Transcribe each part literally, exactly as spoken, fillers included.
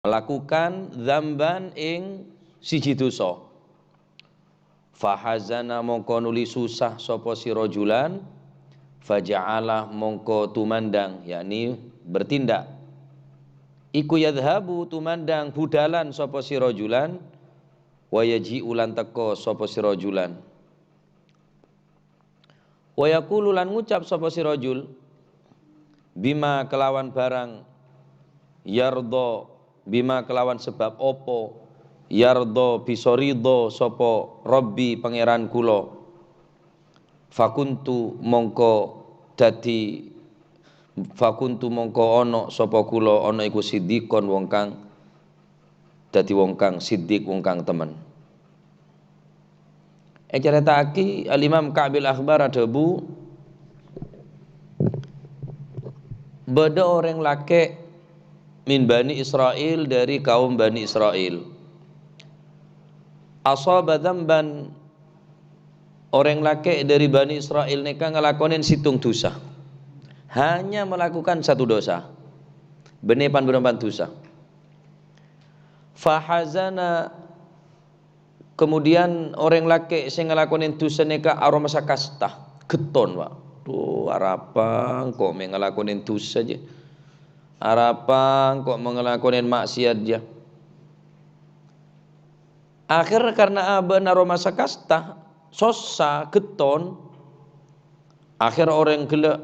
Melakukan dzamban ing siji dosa. Fahazana mongko nuli susah sapa si rajulan, faja'ala mongko tumandang, yakni bertindak. Iku yadhhabu tumandang budhalan sapa si rajulan, wa yaji'u lan teka sapa si rajulan. Wa yaqulu lan ngucap sapa si rajul, bima kelawan barang, yardha, bima kelawan sebab apa, yardha bisa ridha sapa Rabbi Pangeran kula. Fakuntu mongko dadi, fakuntu mongko ana sapa kula ana iku siddiqon wong kang dadi wong kang siddiq, wong kang temen. Ècarèta'aghi Al-Imam Ka'bil Akhbar adhâbu, bâdâ orèng lakè' min Bani Isra'il, dâri kaum Bani Isra'il. Asaba dzamban, orèng lakè' dâri Bani Isra'il nèka ngalakonè sèttong dusa. Hanya melakukan satu dosa. Bânnè pan-bârâmpan dusa. Fahazana, kemudian orèng lakè' sè ngalakonè dusa nèka aromasa kasta, ghetton, Pak. Dhu, arapa engko' mè' ngalakonè dusa, jâ. Arapa engko' mè' ngalakonè maksiat, jâ. Akhèr karna abâ'na aromasa kasta, sossa, ghetton, akhèr orèng ghellâ'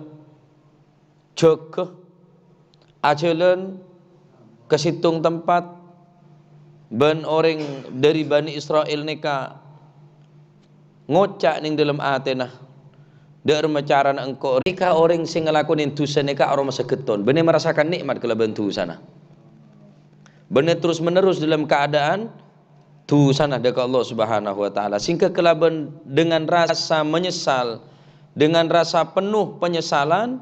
jâgâ, ajhâlân ka sèttong tempat, bân orèng dâri Bani Isra'il nèka ngoca' neng dâlem atèna, "Dâ'remma carana engko' rèka orèng sè ngalakonè dusa nèka aromasa ghetton, bânnè marasakan nè'mat kalabân dusana." Bânnè terus-menerus dâlem kaadâ'ân dusana dâ' ka Allah Subhanahu wa Ta'ala. Sehingga kalabân dengan rasa menyesal, dengan rasa penuh penyesalan,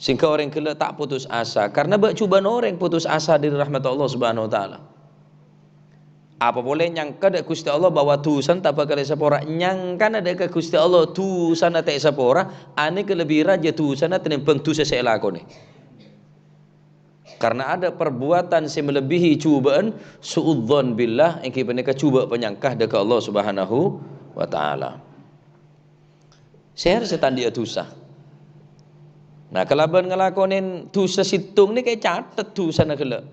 sehingga orèng ghellâ' ta' putus asa. Karna bâ' jhubâ'ân orèng putus asa dâri rahmat Allah Subhanahu wa Ta'ala. Apa polè nyangka dâ' Ghustè Allah bahwa dusana ta' bhâkal èsapora. Nyangkana dâ' ka Ghustè Allah dusana ta' èsapora, anèka lebbi rajâ dusana tènèmbhâng dusa sè èlakonè. Karena ada perbuatan sè melebihi jhubâ'ân su'udzon billah, èngghi panèka jhubâ' panyangka dâ' ka Allah Subhanahu wa Ta'ala. Sèra sè ta' andi'â dusa. Nah, kalabân ngalakonè dusa sèttong nèka ècatet dusana ghellâ'.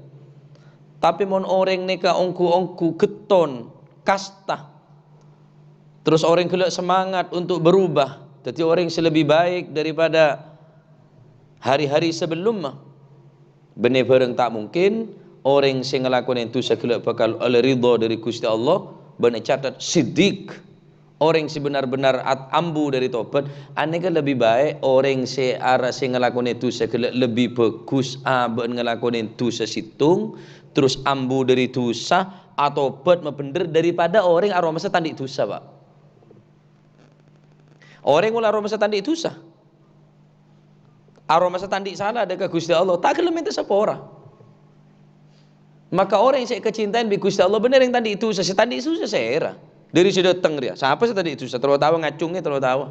Tapè mon orèng nèka ongghu-ongghu ghetton, kasta, terus orèng ghellâ' semangat untuk berubah, dhâddhi orèng sè lebbi baik daripada hari-hari sebelumma. Bânnè bhârâng ta' mungkin, orèng sè ngalakonè dusa ghellâ' bhâkal ollè ridho dâri Ghustè Allah, bân ècatet siddiq. Orèng sè bhânar-bhânar at-, ambu dâri tobat, anèka lebbi baik orèng sè ara-, sè ngalakonè dusa ghellâ' lebbi bhâghus abâ'na ngalakonè dusa sèttong, terros ambu dâri dusa, atobat mabhendher daripada orèng aromasa ta' andi' dusa, Pak. Orèng ollè aromasa ta' andi' dusa. Aromasa ta' andi' sala dâ' ka Ghustè Allah, ta' ghellem mènta sapora. Maka orèng sè èkacintaè bi' Ghustè Allah bhender orèng ta' andi' dusa, sè ta' andi' dusa sèra. Dâri sè dâteng rèya, sapa sè ta' andi' dusa? Terro tawa ngacungè, terro tawa.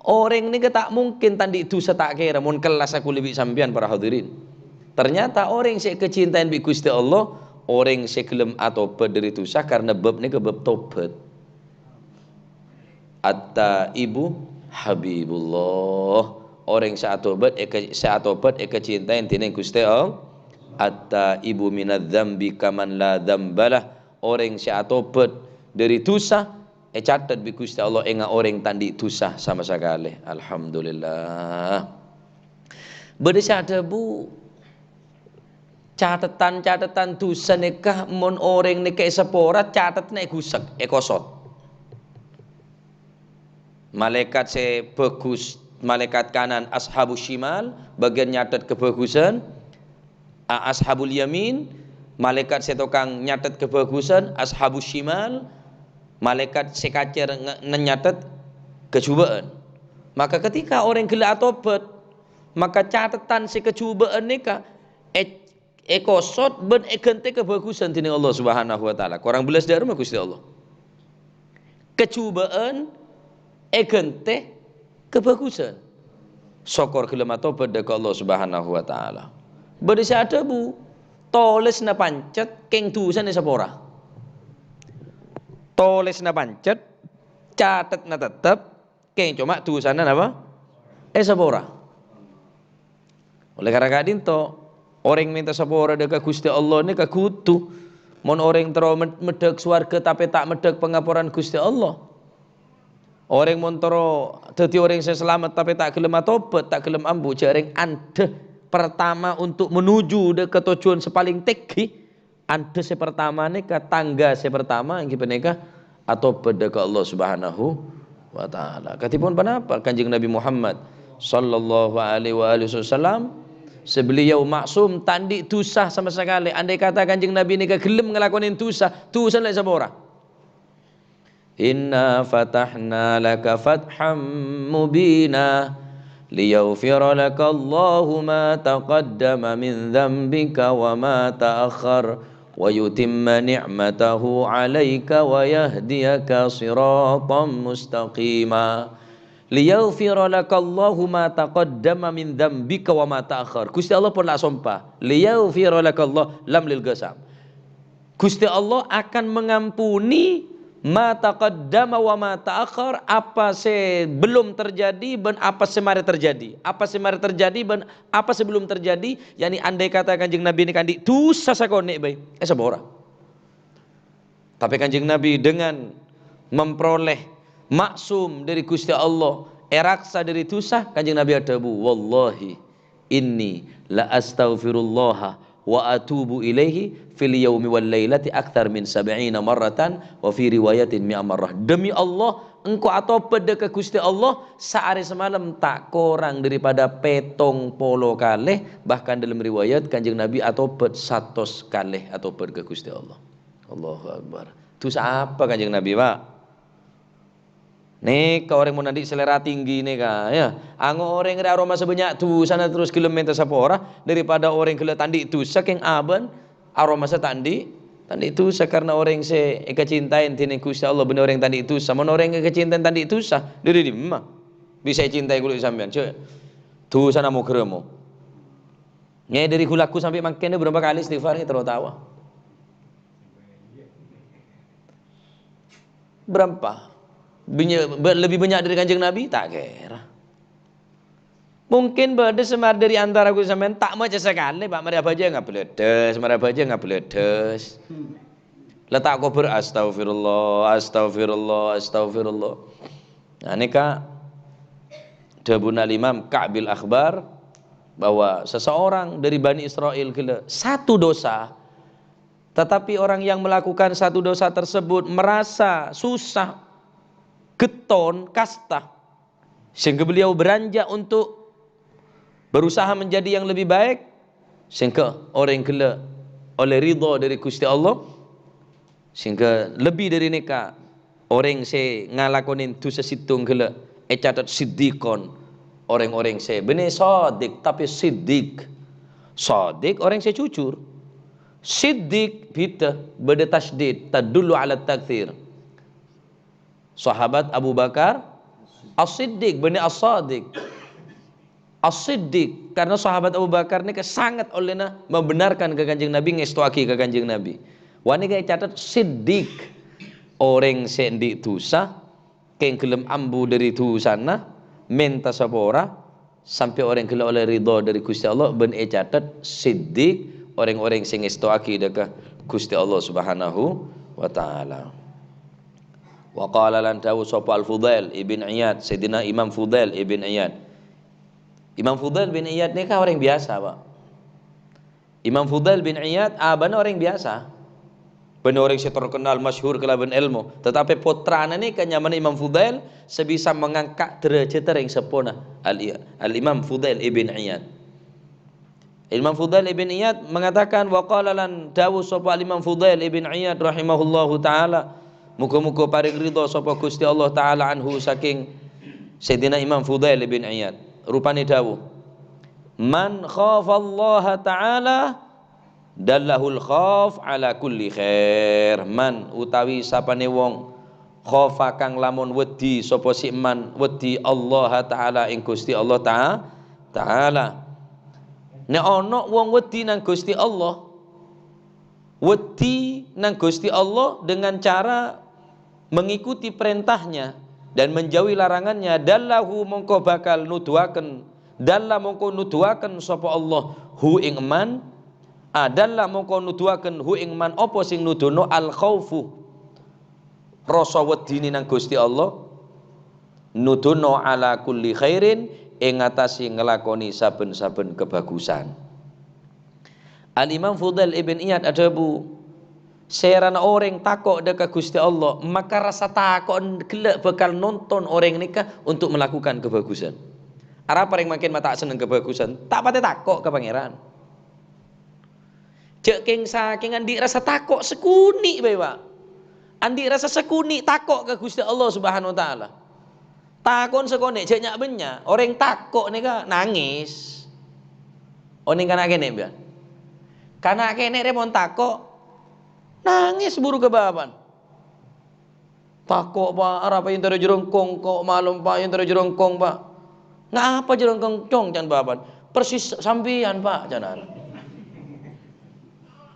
Orèng nèka ta' mungkin ta' andi' dusa ta' kèra, mon kellas aku lebbi sampèyan, para hadirin. Ternyata orèng sè èkacintaè bi' Ghustè Allah, orèng sè ghellem atobat dâri dusa, karna bab nèka bab tobat. At-taibu habibullah. Orèng sè atobat èka-, sè atobat èkacintaè dhinèng Ghustè Allah. At-taibu minadz-dzambi kaman la dzambalah. Orèng sè atobat dâri dusa ècatet bi' Ghustè Allah ènga' orèng ta' andi' dusa sama sakalè. Alhamdulillah. Bâdâ sè adhâbu, catetan-catetan dusa nèka mon orèng nèka èsapora, catetna èghusek, èkosot. Malaèkat sè bhâghus, malaèkat kanan ashabus syimal, bâgiyân nyatet kabhâghusân, a-, ashabul yamin, malaèkat sè tokang nyatet kabhâghusân, ashabus syimal, malaèkat sè kacèr nge-, nyatet kajhubâ'ân. Maka ketika orèng ghellâ' atobat, maka catetan sè kajhubâ'ân nèka è-, èkosot bân èghântè kabhâghusân dhinèng Allah Subhanahu wa Ta'ala. Korang bellas dâ'remma Ghustè Allah. Kajhubâ'ân èghântè kabhâghusân. Sokor ghellem atobat dâ' ka Allah Subhanahu wa Ta'ala. Bâdâ sè adhâbu, "Tolèsanna pancet, kèng dhusana èsapora." Tolèsanna pancet, catetna tettep, kèng coma dhusana napa? Èsapora. Oleh karana ka'dinto, orèng mènta sapora dâ' ka Ghustè Allah nèka kodhu. Mon orèng terro med-, meddhâk sowarghâ tapè ta' meddhâk pangaporan Ghustè Allah. Orèng mon terro dhâddhi orèng sè salamet tapè ta' ghellem atobhât, ta' ghellem ambu, jhâ' rèng andhâ pertama untuk menuju dâ' ka tojjhuwân sè palèng tèngghi, andhâ sè pertama nèka, tangga sè pertama èngghi panèka atobhât dâ' ka Allah Subhanahu wa Ta'ala. Kadhipon ponapa Kanjeng Nabi Muhammad sallallahu alaihi wa alihi wasallam, sè beliau maksum ta' andi' dhusa sama sakalè. Andai kata Kanjeng Nabi nèka ghellem ngalakonè dhusa, dhusana la èsapora. Inna fatahna laka fatham mubina, liyaghfira laka Allahu ma taqaddama min dzambika wa ma ta'akhkhar, wa yutimma ni'matahu 'alaika wa yahdiyaka siratan mustaqima. Liyaghfira laka Allahu ma taqaddama min dzambika wa ma ta'akhkhar. Ghustè Allah pon la asompa. Liyaghfira laka Allah, lam lil qasam. Ghustè Allah akan mengampuni ma taqaddama wa ma ta'akhkhar, apa sè belum terjadi bân apa sè marè terjadi. Apa sè marè terjadi bân apa sè belum terjadi, yakni andai kata Kanjeng Nabi nèka andi' dhusa sakonè' bhâi, èsapora. Tapè Kanjeng Nabi dengan memperoleh maksum dâri Ghustè Allah, èraksa dâri dhusa, Kanjeng Nabi adhâbu, "Wallahi, inni la astaghfirullaha wa atubu ilaihi fil yaumi wal lailati aktsar min sab'ina marratan wa fi riwayatin mi'a marrah." Demi Allah, engko' atobhât dâ' ka Ghustè Allah saarè samalem ta' korang daripada pèttong polo kalè, bahkan dalam riwayat Kanjeng Nabi atobhât satos kalè atobhât ka Ghustè Allah. Allahu Akbar. Dhusa apa Kanjeng Nabi, Pak? Nèka orèng mon andi' salèra tinggi nèka, ya. Ango' orèng rè aromasa bânnya' dhusana terros ghellem mènta sapora, daripada orèng ghellâ' ta' andi' dhusa kèng abâ'na aromasa ta' andi', ta' andi' dhusa karena orèng sè èkacintaè dhinèng Ghustè Allah bânnè orèng ta' andi' dhusa. Mon orèng èkacintaè ta' andi' dhusa, dâri dimma bisa ècintaè kaulâ sampèyan? Jhâ' dhusana mo-ghârâmo. Ngè, dâri ghu-lagghu sampè' mangkèn bârâmpa kalè istighfar, ngè, terro tawa. Bârâmpa? Bânnya-, ba-, lebbi bânnya' dâri Kanjeng Nabi? Ta' kèra. Mungkin bâdâ sè mar-, dâri antara kaulâ sampèyan ta' maca sakalè, Pak, marè abhâjâng abhâlâdhâs, marè abhâjâng abhâlâdhâs. La ta' kobâr, "Astaghfirullah, astaghfirullah, astaghfirullah." Nah, nèka dhâbuna Al-Imam Ka'bil Akhbar bahwa seseorang dari Bani Israel ghellâ' satu dosa, tetapi orang yang melakukan satu dosa tersebut merasa susah, ghetton, kasta, sehingga beliau beranjak untuk berusaha menjadi yang lebih baik, sehingga orèng ghellâ' ollè ridho dâri Ghustè Allah, sehingga lebbi dâri nèka, orèng sè ngalakonè dhusa sèttong ghellâ' ècatet siddiqon, orèng-orèng sè bânnè shadiq, tapè siddiq. Shadiq orèng sè jujur. Siddiq bhidhâ, bâdâ tasydid, tadullu 'ala taktsir. Sahabat Abu Bakar As-Siddiq, bânnè As-Sadiq. As-Siddiq, karena sahabat Abu Bakar nèka sanget ollèna membenarkan ka Kanjeng Nabi, ngèstowaghi ka Kanjeng Nabi. Wâ nèka ècatet siddiq. Orèng sè andi' dhusa, kèng ghellem ambu dâri dhusana, mènta sapora, sampè' orèng ghellâ' ollè ridho dâri Ghustè Allah, bân ècatet siddiq, orèng-orèng sè ngèstowaghi dâ' ka Ghustè Allah Subhanahu wa Ta'ala. Wa qala, lan dhâbu sapa Al-Fudail ibn Iyad, Sayyidina Imam Fudail ibn Iyad. Imam Fudail bin Iyad nèka orèng biyasa, Pak. Imam Fudail bin Iyad abâ'na orèng biyasa. Bânnè orèng sè terkenal, masyhur kalabân èlmo. Tatapè pottrana nèka nyamana Imam Fudail sè bisa mangangka' dârâjhâddhâ rèng seppona Al-, Al-Imam Fudail ibn Iyad. Imam Fudail ibn Iyad mengatakan, wa qala, lan dhâbu sapa Al-Imam Fudail ibn Iyad rahimahullahu ta'ala, moghâ-moghâ parèng ridho sapa Ghustè Allah Ta'ala anhu sakèng Sayyidina Imam Fudail ibn Iyad. Rupanè dhâbu, "Man khafallaha ta'ala dallahul khauf ala kulli khair." Man, utawi sapanè wong, khafa, kang lamon wedi sapa si man wedi Allah Ta'ala ing Ghustè Allah Ta-, Ta'ala. Nè' ono' wong wedi nang Gusti Allah, wedi nang Gusti Allah dengan cara mengikuti perintahnya dan menjauhi larangannya, dallahu mongko bakal nuduhaken, dalla mongko nuduhaken sapa Allah hu ing man, a dalla mongko nuduhaken hu ing man apa sing nuduno al khaufu, rasa wedine nang Gusti Allah, nuduno ala kulli khairin, ing atase nglakone saben-saben kebagusan. Al-Imam Fudail ibn Iyad adhabu, "Serana oreng tako' dha' ka Guste Allah, maka rasa tako'en gella' bakal nonton oreng neka untuk melakukan kebagusan." Arapa reng mangken ma' ta' senneng kebagusan? Ta' pate tako' ka Pangeran. Ja' keng-sakeng andi' rasa tako' sakone' bae, Pak. Andi' rasa sakone' tako' ka Guste Allah Subhanahu wa Ta'ala. Tako'en sakone', ja' nya'-bânnya'. Oreng tako' neka nangis. Oneng kana' kene', mbiyan. Kana' kene' re mon tako', nangis buru ka bapa'na. "Tako', Pak. Arapa entara jerengkong, ko' malem, Pak, entara jerengkong, Pak." "Ngapa jerengkong, Cong?" can bapa'na. "Persis sampeyan, Pak," can ana'.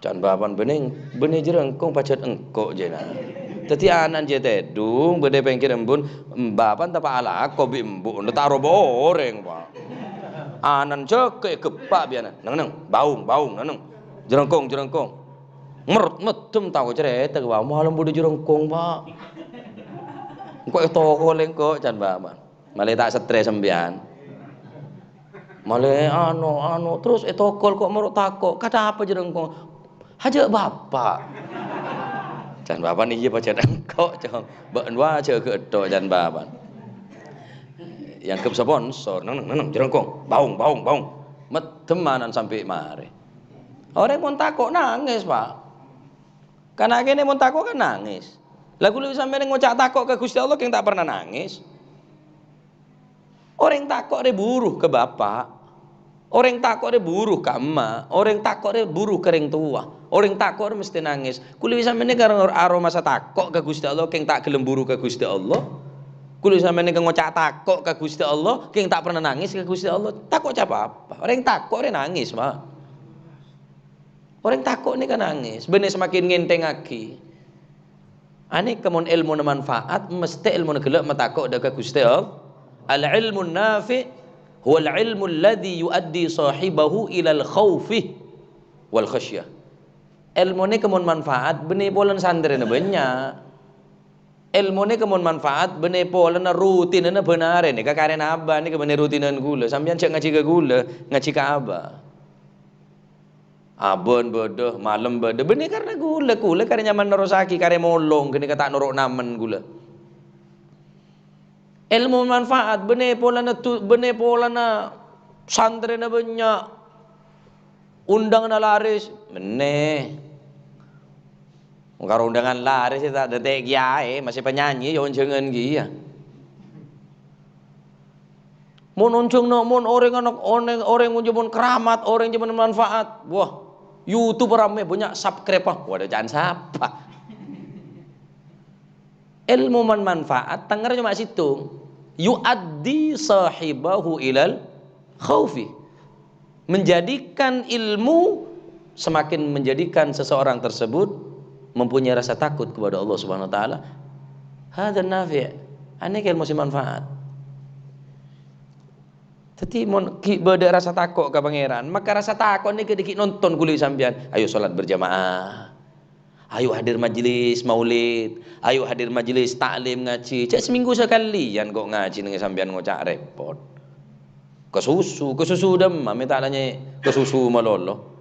Can bapa'na, "Bânnè, bânnè jerengkong pajhât engko'," jâna. Dhâddhi ana'na jâ' tèdung, bâdâ è pèngghir embun, bapa'na tapa' alako bi' embu', ta' rowa orèng, Pak. Ana'na jâgâ ègeppa' bi' ana', "Neng, neng, baung, baung, neng, neng. Jerengkong, jerengkong." Mer-, meddem tako' carèta, "Wah, malem bâdâ jerengkong, Pak." "Engko' ètokol engko'," can bapa'na. Malè ta' stres sampèyan. Malè ano, ano, terros ètokol ko' moro tako'. "Kadhâpa jerengkong?" "Hajâ' bapa'." Can bapa'na, "Iyâ, pajhât engko', Cong. Bâ'na wâ jâgâ ètto'," can bapa'na. Èangghep sponsor, "Neng, neng, neng, neng, jerengkong. Baung, baung, baung." Meddem ana'na sampè' marè. Orèng mon tako' nangis, Pak. Kana' kene' mon tako' kan nangis. Lah, kaulâ bi' sampèyan ngoca' tako' ka Gusti Allah, keng ta' pernah nangis. Orèng tako' rè buru ka bapa'. Orèng tako' rè buru ka emma'. Orèng tako' rè buru ka rèng towa. Orèng tako' rè mestè nangis. Kaulâ bi' sampèyan nèka aro-, aromasa tako' ka Gusti Allah, keng ta' ghellem buru ka Gusti Allah. Kaulâ bi' sampèyan nèka ngoca' tako' ka Gusti Allah, keng ta' pernah nangis ka Gusti Allah. Tako' ca' apa? Orèng tako' rè nangis, Pak. Orèng tako' nèka nangis, bânnè samakin ngènthèngngaghi. Anèka mon èlmona manfaat, mestè èlmona ghellâ' matako' dâ' ka Ghustè Allah. "Al-ilmun nafi' huwal ilmu alladzi yu'addi shahibahu ilal khaufi wal khasyah." Èlmo nèka mon manfaat, bânnè polana santrèna bânnya'. Èlmo nèka mon manfaat, bânnè polana rutinanna bân arè nèka karèna Abah nèka bânnè rutinan kaulâ. Sampèyan jâ' ngajhi ka kaulâ, ngajhi ka Abah. Abân bâdâ, malem bâdâ. Bânnè karna kaulâ, kaulâ karè nyaman nerrossaghi, karè molong, ghânèka ta' noro' namen kaulâ. Èlmo manfaat, bânnè polana du-, bânnè polana santrèna bânnya', undanganna laris, bânnè. Karo undangan laris ta' dâtè' kiyaè, masih penyanyi, ya onjhângan kèya. Mon onjhângan, mon orèng ana-, onèng, orèng onjhângan mon keramat, orèng jhâman manfaat. Wah, YouTube ramè, bânnya' subscribe-a. Waduh, can sapa? Èlmo mon manfaat, tengngèrra coma sèttong. Yu'addi shahibahu ilal khaufi. Menjadikan ilmu semakin menjadikan seseorang tersebut mempunyai rasa takut kepada Allah Subhanahu wa Ta'ala. Hadza nafi'. Anèka èlmo sè manfaat. Dhâddhi, mon ghi' bâdâ rasa tako' ka Pangèran, maka rasa tako' nèka dhâggi' nonton kaulâ sampèyan. Ayo sholat berjamaah. Ayo hadir majelis maulid. Ayo hadir majelis ta'lim ngajhi. Jhâ' samènggu sakalèyan ko' ngajhi neng sampèyan ngoca' rèpot. Kasusu, kasusu dâmma, mè' ta' la nyè' kasusu malolo.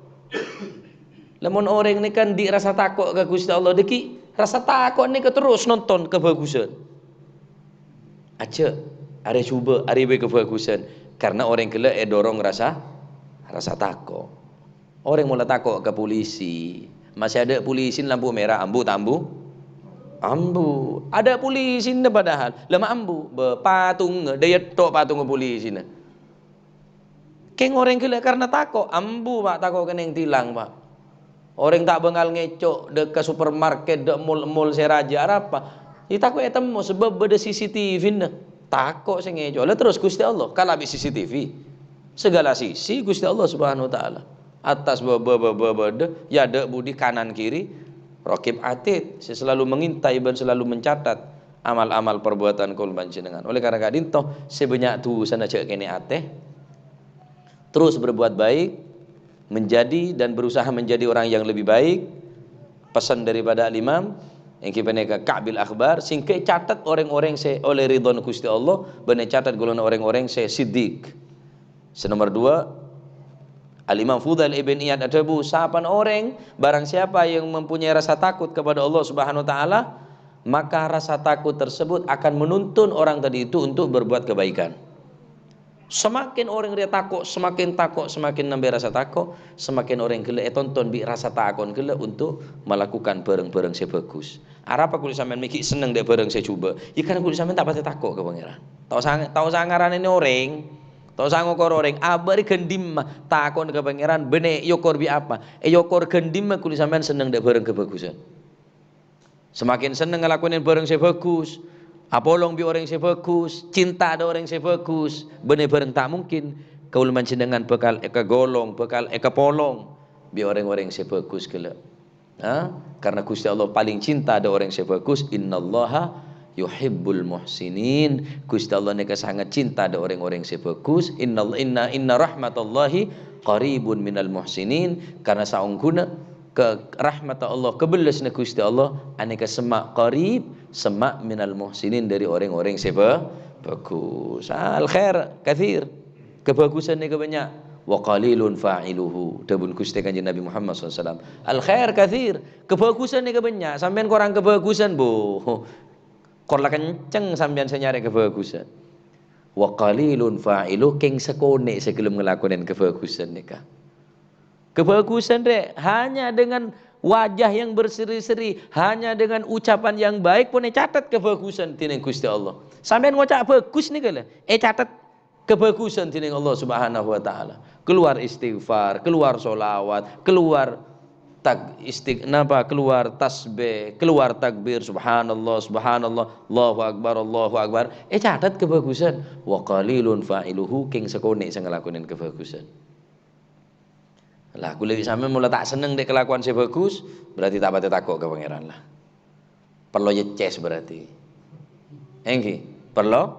Lamon orèng nèka andi' rasa tako' ka Ghustè Allah dhâggi', rasa tako' nèka terros nonton kabhâghusân. Ajâ', arè jhubâ', arè bâi kabhâghusân. Karna orèng ghellâ' èdorong rasa, rasa tako'. Orèng mola tako' ka polisi. Masè adâ' polisina lampu mèra, ambu ta' ambu? Ambu. Adâ' polisina padahal. La ma' ambu, bâ, patongnga, dâ' iyâ tho' patongnga polisina. Kèng orèng ghellâ' karna tako', ambu, Pak, tako' kennèng tilang, Pak. Orèng ta' bângal ngèco' dâ' ka supermarket, dâ' mall-mall sè rajâ arapa? Iyâ tako' ètemmo sabâb bâdâ C C T V-na. Tako' sè ngèco'. La terros Ghustè Allah, kala bi' C C T V. Segala sisi Gusti Allah Subhanahu wa Ta'ala. Attas bâbâ, bâbâ, bâdâ, è adâ' budi, kanan kiri, Raqib Atid, sè selalu mengintai bân selalu mencatat amal-amal perbuatan kaulâ panjhennengngan. Oleh karena ka'dinto, sè bânnya' dhusana jhâ' kènè' atè, terus berbuat baik, menjadi dan berusaha menjadi orang yang lebih baik. Pesan daripada Al-Imam, èngghi panèka Ka'bil Akhbar, sehingga ècatet orèng-orèng sè ollè ridhona Gusti Allah, bân ècatet golongan orèng-orèng sè siddiq. Sè nomor dua, Al-Imam Fudail ibn Iyad adhâbu, "Sapana orèng, barang siapa yang mempunyai rasa takut kepada Allah Subhanahu wa Ta'ala, maka rasa takut tersebut akan menuntun orang tadi itu untuk berbuat kebaikan." Semakin orèng rèya tako', semakin tako', semakin nambâi rasa tako', semakin orèng ghellâ' ètonton bi' rasa tako'na ghellâ' untuk melakukan bhârâng-bhârâng sè bhâghus. Arapa kulâ sampèyan mè' ghi' senneng dâ' bhârâng sè jhubâ'? Yâ karana kulâ sampèyan ta' patè tako' ka Pangèran. Ta' osa, ta' osa ngaranè orèng, ta' osa ngokor orèng. Abâ' rè ghân dimma tako'na ka Pangèran, bânnè èokor bi' apa? Èokor ghân dimma kulâ sampèyan senneng dâ' bhârâng kabhâghusân. Semakin senneng ngalakonè bhârâng sè bhâghus, apolong bi' orèng sè bhâghus, cinta dâ' orèng sè bhâghus, bânnè bhârâng ta' mungkin kaulâ panjhennengngan bhâkal èkagolong, bhâkal èkapolong bi' orèng-orèng sè bhâghus ghellâ'. Ha? Karena Gusti Allah paling cinta dâ' orèng sè bhâghus, "Innallaha yuhibbul muhsinin." Gusti Allah nèka sangat cinta dâ' orèng-orèng sè bhâghus. "Innal-, inna, inna rahmatallahi qaribun minal muhsinin." Karena saongghuna ka rahmatta Allah, kabellasna Gusti Allah, anèka semma' qarib, semma' minal muhsinin, dâri orèng-orèng sè bhâ-, bhâghus. Al khair katsir. Kabhâghusân nèka bânnya'. "Wa qalilun fa'iluhu." Dhâbuna Ghustè Kanjeng Nabi Muhammad sallallahu alaihi wasallam. "Al khair katsir." Kabhâghusân nèka bânnya'. Sampèyan korang kabhâghusân, bu. Kor la kenceng sampèyan sè nyarè kabhâghusân. "Wa qalilun fa'iluhu." Kèng sakonè' sè ghellem ngalakonè kabhâghusân nèka. Kabhâghusân rè, hanya dengan wajah yang berseri-seri, hanya dengan ucapan yang baik pon ècatet kabhâghusân dhinèng Ghustè Allah. Sampèyan ngoca' bhâghus nèka lho, ècatet kabhâghusân dhinèng Allah Subhanahu wa Ta'ala. Keluar istighfar, keluar sholawat, keluar tak-, istig-, napa, keluar tasbih, keluar takbir, subhanallah, subhanallah, Allahu akbar, Allahu akbar. Ècatet kabhâghusân. "Wa qalilun fa'iluhu," kèng sakonè' sè ngalakonè kabhâghusân. Lah, kulâ bi' sampèyan mon la ta' senneng dâ' kalakowan sè bhâghus, berarti ta' patè tako' ka Pangèran, lah. Parlo ècès berarti. Èngghi, parlo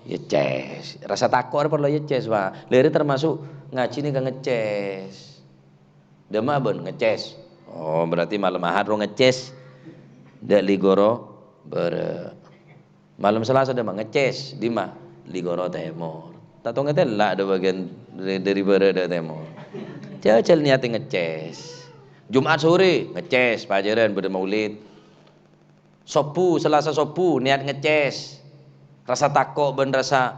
ècès. Rasa tako' rè parlo ècès, Pak. Lèrè termasuk ngajhi nèka ngecès. Dâmma bân ngecès. Oh, berarti malem Ahad ro ngecès. Dâ' Ligoro bârâ'. Malem Selasa dâmma ngecès, dimma? Ligoro Tèmor. Ta' tong ètella' dâ' bâgiyân dâri, dâri bârâ' dâ' tèmor. Jhâjhâl niyatè ngecès. Jumat sore ngecès, pajhârân bâdâ maulid. Sobbhu, Selasa sobbhu, niyat ngecès. Rasa tako' bân rasa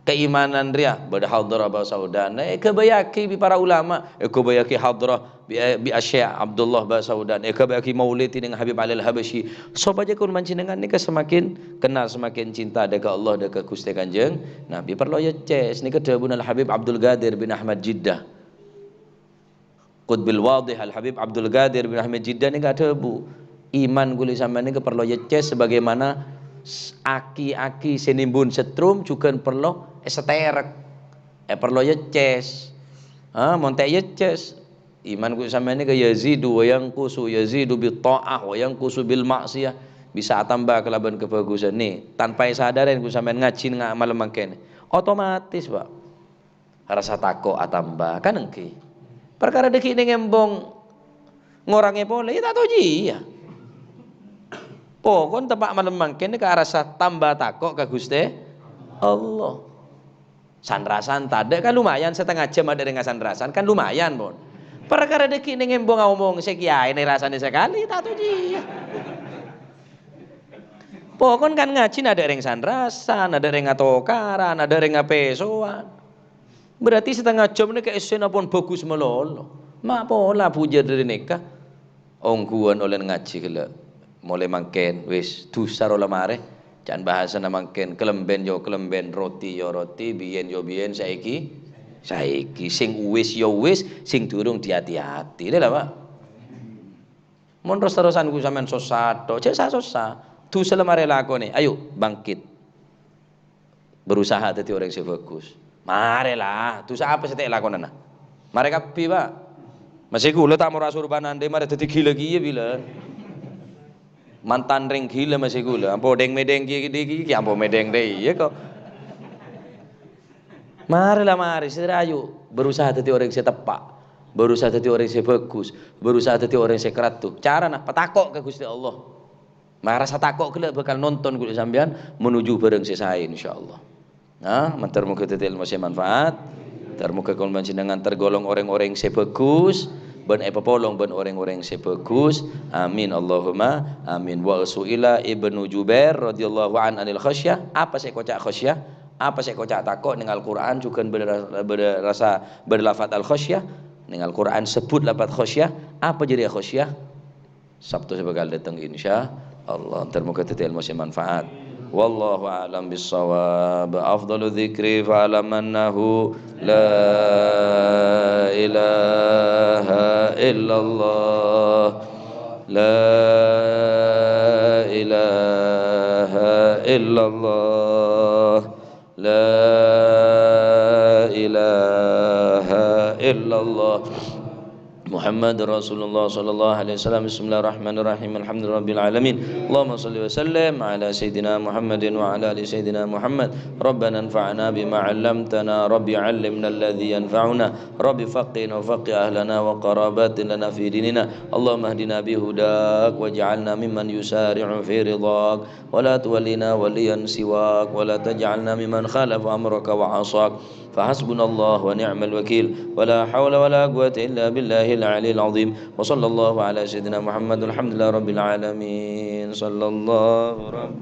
kaimanan rèya bâdâ hadrah Basaudan. Èghâbâyyaghi bi' para ulama, èghâbâyyaghi hadrah bi', bi' Asy-Syeikh Abdullah Basaudan, èghâbâyyaghi maulid dhinèng Habib Ali Al-Habasyi, sopajâ kaulâ panjhennengngan nèka semakin kenal, semakin cinta dâ' ka Allah, dâ' ka Ghustè Kanjeng Nabi. Parlo ècès, nèka dhâbuna Al-Habib Abdul Qadir bin Ahmad Jiddah. Qutbil Wadih Al-Habib Abdul Qadir bin Ahmad Jiddah nèka adhâbu, "Iman kulâ sampèyan nèka parlo ècès sebagaimana s-, aki-aki sè nimbun setrum jhughân parlo èsatèrèk." Eh, parlo ècès. Ah, mon ta' ècès, iman kulâ sampèyan nèka yazidu wa yanqusu, yazidu bit tha'ah wa yanqusu bil ma'siyah. Bisa atamba kalabân kabhâghusân. Nè, tanpa èsadhârè kulâ sampèyan ngajhi nga-, malem mangkèn. Otomatis, Pak. Rasa tako' atamba, kan èngghi. Parkara dâggi' nèng embong ngorangè polè, yâ ta' tao jiyâ. Pokon teppa' malem mangkèn nèka arassa tamba tako' ka Ghustè Allah. San-rasan tadâ' kan lumayan, satengnga jhâm adâ' rèng san-rasan kan lumayan, pon. Parkara dâggi' nèng embong aomong sè kèyaè nè rasanè sakalè, ta' tao jiyâ. Pokon kan ngajhi adâ' rèng san-rasan, adâ' rèng atokaran, adâ' rèng apèsowan. Berarti satengnga jhâm nèka essèna pon bhâghus malolo. Ma' pola bhujâr dâri nèka. Ongghuwân ollèna ngajhi ghellâ'. Molaè mangkèn, wis, dhusa rowa la marè. Can bhâsana mangkèn, kalambhân yâ kalambhân, roti yâ roti, biyèn yâ biyèn, saèki, saèki. Sèng uwis yâ uwis, sèng durung diati-ati. Lha, Pak. Mon ros-terrosan ghu sampèyan sossa tok, jhâ' sa-sossa. Dhusa la marè lakonè. Ayo, bangkit. Berusaha dhâddhi orèng sè bhâghus. Marè la, dhusa apa sè ta' èlakonana? Marè kabbhi, Pa'. Masè ghulâ ta' mora asorbhân andhi', marè dhâddhi ghilâ kèya bilân. Mantan rèng ghilâ masè ghulâ. Ampo dheng-medheng kèya, kèya, kèya, ampo medheng rè, iyâ ko. Marè la, marè, sè rayu. Berusaha dhâddhi orèng sè teppa'. Berusaha dhâddhi orèng sè bhâghus. Berusaha dhâddhi orèng sè karaddhu. Carana, patako' ka Ghustè Allah. Marasa tako' ghellâ' bhâkal nonton ghulâ sampèyan menuju bhârâng sè saè, insyaallah. Nah, mandhâr moghâ dhâddhi èlmo sè manfaat. Mandhâr moghâ kaulâ panjhennengngan tergolong orèng-orèng sè bhâghus, bân èpapolong bân orèng-orèng sè bhâghus. Amin, Allahumma amin. Wa su'ila Ibnu Jubair radhiyallahu an anil khasyah. Apa sè èkoca' khasyah? Apa sè èkoca' tako'? Neng Al-Qur'an jhughân bâdâ ra-, bâdâ rasa, bâdâ lafat al-khasyah. Neng Al-Qur'an sebbhut lafat khasyah. Apa jârèya khasyah? Sabtu sè bhâkal dâteng, insyaallah. Mandhâr moghâ dhâddhi èlmo sè manfaat. Wallahu a'lam bissawab. Afdalu dzikri fa'lam annahu la ilaha illallah. La ilaha illallah. La ilaha illallah. Muhammadur Rasulullah sallallahu alaihi wasallam. Bismillahirrahmanirrahim. Alhamdulillahirabbil alamin. Allahumma shalli wa sallim ala sayyidina Muhammadin wa ala ali sayyidina Muhammad. Rabbana anfa'na bima 'allamtana. Rabbi 'allimna alladzi yanfa'una. Rabbi faqqihna wa faqqih ahlana wa qarabatin lana fi dinina. Allahumma hdina bi hudak waj'alna mimman yusari'u fi ridhak. ولا تولنا وليا سواك، ولا تجعلنا ممن خالف أمرك وعصاك، فحسبنا الله ونعم الوكيل، ولا حول ولا قوة إلا بالله العلي العظيم، وصلى الله على سيدنا محمد، والحمد لله رب العالمين، صلى الله رب